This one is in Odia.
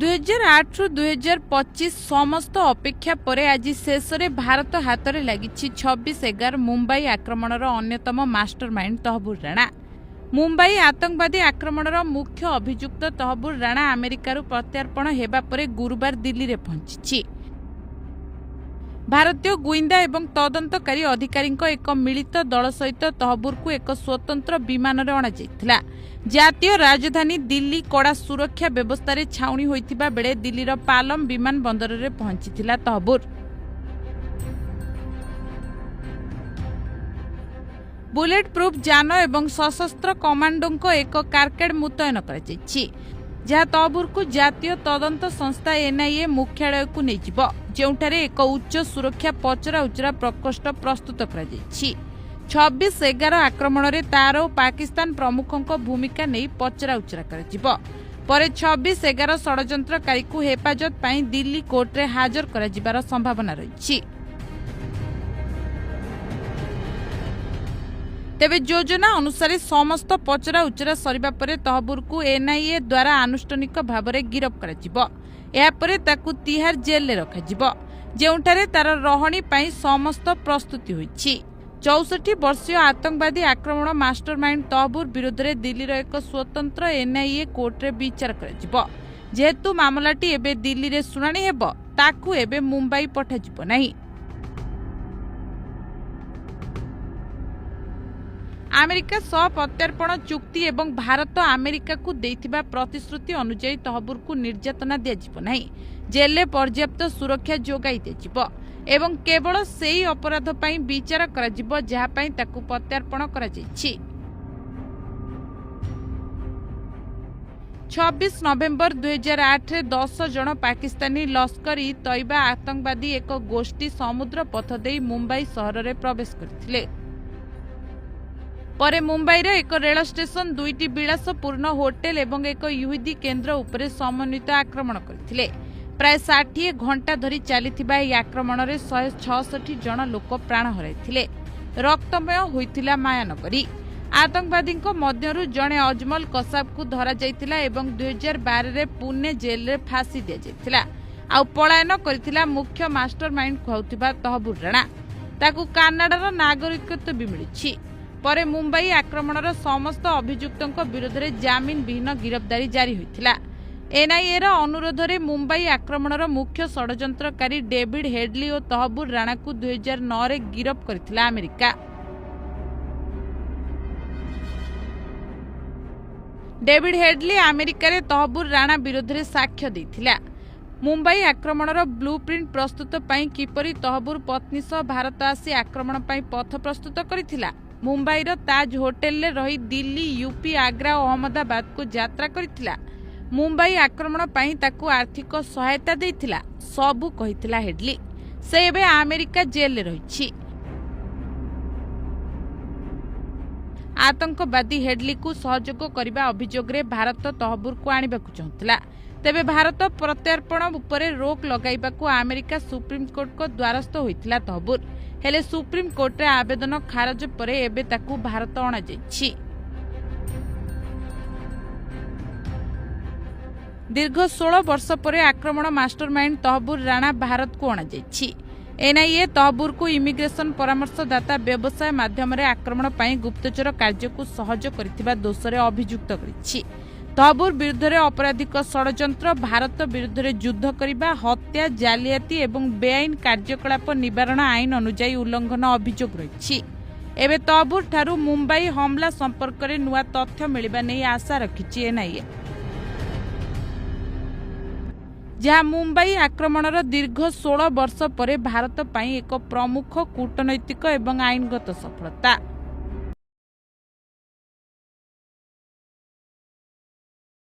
2008ରୁ 2025 ସମସ୍ତ ଅପେକ୍ଷା ପରେ ଆଜି ଶେଷରେ ଭାରତ ହାତରେ ଲାଗିଛି 26/11 ମୁମ୍ବାଇ ଆକ୍ରମଣର ଅନ୍ୟତମ ମାଷ୍ଟରମାଇଣ୍ଡ ତହବୁର ରାଣା। ମୁମ୍ବାଇ ଆତଙ୍କବାଦୀ ଆକ୍ରମଣର ମୁଖ୍ୟ ଅଭିଯୁକ୍ତ ତହବୁର ରାଣା ଆମେରିକାରୁ ପ୍ରତ୍ୟର୍ପଣ ହେବା ପରେ ଗୁରୁବାର ଦିଲ୍ଲୀରେ ପହଞ୍ଚିଛି। ଭାରତୀୟ ଗୁଇନ୍ଦା ଏବଂ ତଦନ୍ତକାରୀ ଅଧିକାରୀଙ୍କ ଏକ ମିଳିତ ଦଳ ସହିତ ତହବୁରକୁ ଏକ ସ୍ୱତନ୍ତ୍ର ବିମାନରେ ଅଣାଯାଇଥିଲା। ଜାତୀୟ ରାଜଧାନୀ ଦିଲ୍ଲୀ କଡ଼ା ସୁରକ୍ଷା ବ୍ୟବସ୍ଥାରେ ଛାଉଣି ହୋଇଥିବା ବେଳେ ଦିଲ୍ଲୀର ପାଲମ ବିମାନ ବନ୍ଦରରେ ପହଞ୍ଚିଥିଲା ତହବୁର। ବୁଲେଟ୍ ପ୍ରୁଫ୍ ଯାନ ଏବଂ ସଶସ୍ତ୍ର କମାଣ୍ଡୋଙ୍କ ଏକ କାରକେଡ୍ ମୁତୟନ କରାଯାଇଛି, ଯାହା ତହବୁରକୁ ଜାତୀୟ ତଦନ୍ତ ସଂସ୍ଥା ଏନ୍ଆଇଏ ମୁଖ୍ୟାଳୟକୁ ନେଇଯିବ, ଯେଉଁଠାରେ ଏକ ଉଚ୍ଚ ସୁରକ୍ଷା ପଚରାଉଚରା ପ୍ରକୋଷ୍ଠ ପ୍ରସ୍ତୁତ କରାଯାଇଛି। 26/11 ଆକ୍ରମଣରେ ତାର ଓ ପାକିସ୍ତାନ ପ୍ରମୁଖଙ୍କ ଭୂମିକା ନେଇ ପଚରାଉଚରା କରାଯିବ। ପରେ 26/11 ଷଡ଼ଯନ୍ତ୍ରକାରୀକୁ ହେଫାଜତ ପାଇଁ ଦିଲ୍ଲୀ କୋର୍ଟରେ ହାଜର କରାଯିବାର ସମ୍ଭାବନା ରହିଛି। ତେବେ ଯୋଜନା ଅନୁସାରେ ସମସ୍ତ ପଚରାଉଚରା ସରିବା ପରେ ତହବୁରକୁ ଏନ୍ଆଇଏ ଦ୍ୱାରା ଆନୁଷ୍ଠାନିକ ଭାବରେ ଗିରଫ କରାଯିବ। ଏହାପରେ ତାକୁ ତିହାର ଜେଲରେ ରଖାଯିବ, ଯେଉଁଠାରେ ତାର ରହଣି ପାଇଁ ସମସ୍ତ ପ୍ରସ୍ତୁତି ହୋଇଛି। 64 ବର୍ଷୀୟ ଆତଙ୍କବାଦୀ ଆକ୍ରମଣ ମାଷ୍ଟରମାଇଣ୍ଡ ତହବୁର ବିରୋଧରେ ଦିଲ୍ଲୀର ଏକ ସ୍ୱତନ୍ତ୍ର ଏନ୍ଆଇଏ କୋର୍ଟରେ ବିଚାର କରାଯିବ। ଯେହେତୁ ମାମଲାଟି ଏବେ ଦିଲ୍ଲୀରେ ଶୁଣାଣି ହେବ, ତାକୁ ଏବେ ମୁମ୍ବାଇ ପଠାଯିବ ନାହିଁ। ଆମେରିକା ସହ ପ୍ରତ୍ୟର୍ପଣ ଚୁକ୍ତି ଏବଂ ଭାରତ ଆମେରିକାକୁ ଦେଇଥିବା ପ୍ରତିଶ୍ରୁତି ଅନୁଯାୟୀ ତହବୁରକୁ ନିର୍ଯାତନା ଦିଆଯିବ ନାହିଁ। ଜେଲ୍ରେ ପର୍ଯ୍ୟାପ୍ତ ସୁରକ୍ଷା ଯୋଗାଇ ଦିଆଯିବ ଏବଂ କେବଳ ସେହି ଅପରାଧ ପାଇଁ ବିଚାର କରାଯିବ, ଯାହା ପାଇଁ ତାକୁ ପ୍ରତ୍ୟର୍ପଣ କରାଯାଇଛି। 26 ନଭେମ୍ବର 2008ରେ 10 ଜଣ ପାକିସ୍ତାନୀ ଲସ୍କର ଇ ତଇବା ଆତଙ୍କବାଦୀ ଏକ ଗୋଷ୍ଠୀ ସମୁଦ୍ର ପଥ ଦେଇ ମୁମ୍ବାଇ ସହରରେ ପ୍ରବେଶ କରିଥିଲେ। ପରେ ମୁମ୍ବାଇର ଏକ ରେଳ ଷ୍ଟେସନ, ଦୁଇଟି ବିଳାସପୂର୍ଣ୍ଣ ହୋଟେଲ ଏବଂ ଏକ ଇହୁଦୀ କେନ୍ଦ୍ର ଉପରେ ସମନ୍ୱିତ ଆକ୍ରମଣ କରିଥିଲେ। ପ୍ରାୟ 60 ଘଣ୍ଟା ଧରି ଚାଲିଥିବା ଏହି ଆକ୍ରମଣରେ 166 ଜଣ ଲୋକ ପ୍ରାଣ ହରାଇଥିଲେ। ରକ୍ତମୟ ହୋଇଥିଲା ମାୟାନଗରୀ। ଆତଙ୍କବାଦୀଙ୍କ ମଧ୍ୟରୁ ଜଣେ ଅଜମଲ କସାବକୁ ଧରାଯାଇଥିଲା ଏବଂ 2012ରେ ପୁନେ ଜେଲରେ ଫାଶୀ ଦିଆଯାଇଥିଲା। ଆଉ ପଳାୟନ କରିଥିଲା ମୁଖ୍ୟ ମାଷ୍ଟରମାଇଣ୍ଡ କୁହାଉଥିବା ତହବୁର ରାଣା। ତାକୁ କାନାଡାର ନାଗରିକତ୍ୱ ବି ମିଳିଛି। ପରେ ମୁମ୍ବାଇ ଆକ୍ରମଣର ସମସ୍ତ ଅଭିଯୁକ୍ତଙ୍କ ବିରୋଧରେ ଜାମିନ ବିହୀନ ଗିରଫଦାରୀ ଜାରି ହୋଇଥିଲା। ଏନ୍ଆଇଏର ଅନୁରୋଧରେ ମୁମ୍ବାଇ ଆକ୍ରମଣର ମୁଖ୍ୟ ଷଡ଼ଯନ୍ତ୍ରକାରୀ ଡେଭିଡ୍ ହେଡଲି ଓ ତହବୁର ରାଣାକୁ 2009ରେ ଗିରଫ କରିଥିଲା ଆମେରିକା। ଡେଭିଡ୍ ହେଡଲି ଆମେରିକାରେ ତହବୁର ରାଣା ବିରୋଧରେ ସାକ୍ଷ୍ୟ ଦେଇଥିଲା। ମୁମ୍ବାଇ ଆକ୍ରମଣର ବ୍ଲୁ ପ୍ରିଣ୍ଟ ପ୍ରସ୍ତୁତ ପାଇଁ କିପରି ତହବୁର ପତ୍ନୀ ସହ ଭାରତ ଆସି ଆକ୍ରମଣ ପାଇଁ ପଥ ପ୍ରସ୍ତୁତ କରିଥିଲା, ମୁମ୍ବାଇର ତାଜ ହୋଟେଲରେ ରହି ଦିଲ୍ଲୀ, ୟୁପି, ଆଗ୍ରା ଓ ଅହମ୍ମଦାବାଦକୁ ଯାତ୍ରା କରିଥିଲା, ମୁମ୍ବାଇ ଆକ୍ରମଣ ପାଇଁ ତାକୁ ଆର୍ଥିକ ସହାୟତା ଦେଇଥିଲା, ସବୁ କହିଥିଲା ହେଡଲି। ସେ ଏବେ ଆମେରିକା ଜେଲରେ ରହିଛି। ଆତଙ୍କବାଦୀ ହେଡଲିକୁ ସହଯୋଗ କରିବା ଅଭିଯୋଗରେ ଭାରତ ତହବୁରକୁ ଆଣିବାକୁ ଚାହୁଁଥିଲା। ତେବେ ଭାରତ ପ୍ରତ୍ୟର୍ପଣ ଉପରେ ରୋକ ଲଗାଇବାକୁ ଆମେରିକା ସୁପ୍ରିମକୋର୍ଟଙ୍କ ଦ୍ୱାରସ୍ଥ ହୋଇଥିଲା ତହବୁର। ହେଲେ ସୁପ୍ରିମକୋର୍ଟରେ ଆବେଦନ ଖାରଜ ପରେ ଏବେ ତାକୁ ଭାରତ ଅଣାଯାଇଛି। ଦୀର୍ଘ 16 ବର୍ଷ ପରେ ଆକ୍ରମଣ ମାଷ୍ଟରମାଇଣ୍ଡ ତହବୁର ରାଣା ଭାରତକୁ ଅଣାଯାଇଛି। ଏନ୍ଆଇଏ ତହବୁରକୁ ଇମିଗ୍ରେସନ ପରାମର୍ଶଦାତା ବ୍ୟବସାୟ ମାଧ୍ୟମରେ ଆକ୍ରମଣ ପାଇଁ ଗୁପ୍ତଚର କାର୍ଯ୍ୟକୁ ସହଜ କରିଥିବା ଦୋଷରେ ଅଭିଯୁକ୍ତ କରିଛି। ତହବୁର ବିରୁଦ୍ଧରେ ଅପରାଧିକ ଷଡ଼ଯନ୍ତ୍ର, ଭାରତ ବିରୁଦ୍ଧରେ ଯୁଦ୍ଧ କରିବା, ହତ୍ୟା, ଜାଲିଆତି ଏବଂ ବେଆଇନ କାର୍ଯ୍ୟକଳାପ ନିବାରଣ ଆଇନ ଅନୁଯାୟୀ ଉଲ୍ଲଂଘନ ଅଭିଯୋଗ ରହିଛି। ଏବେ ତହବୁର ଠାରୁ ମୁମ୍ବାଇ ହମଲା ସମ୍ପର୍କରେ ନୂଆ ତଥ୍ୟ ମିଳିବା ନେଇ ଆଶା ରଖିଛି ଏନ୍ଆଇଏ, ଯାହା ମୁମ୍ବାଇ ଆକ୍ରମଣର ଦୀର୍ଘ 16 ବର୍ଷ ପରେ ଭାରତ ପାଇଁ ଏକ ପ୍ରମୁଖ କୂଟନୈତିକ ଏବଂ ଆଇନଗତ ସଫଳତା।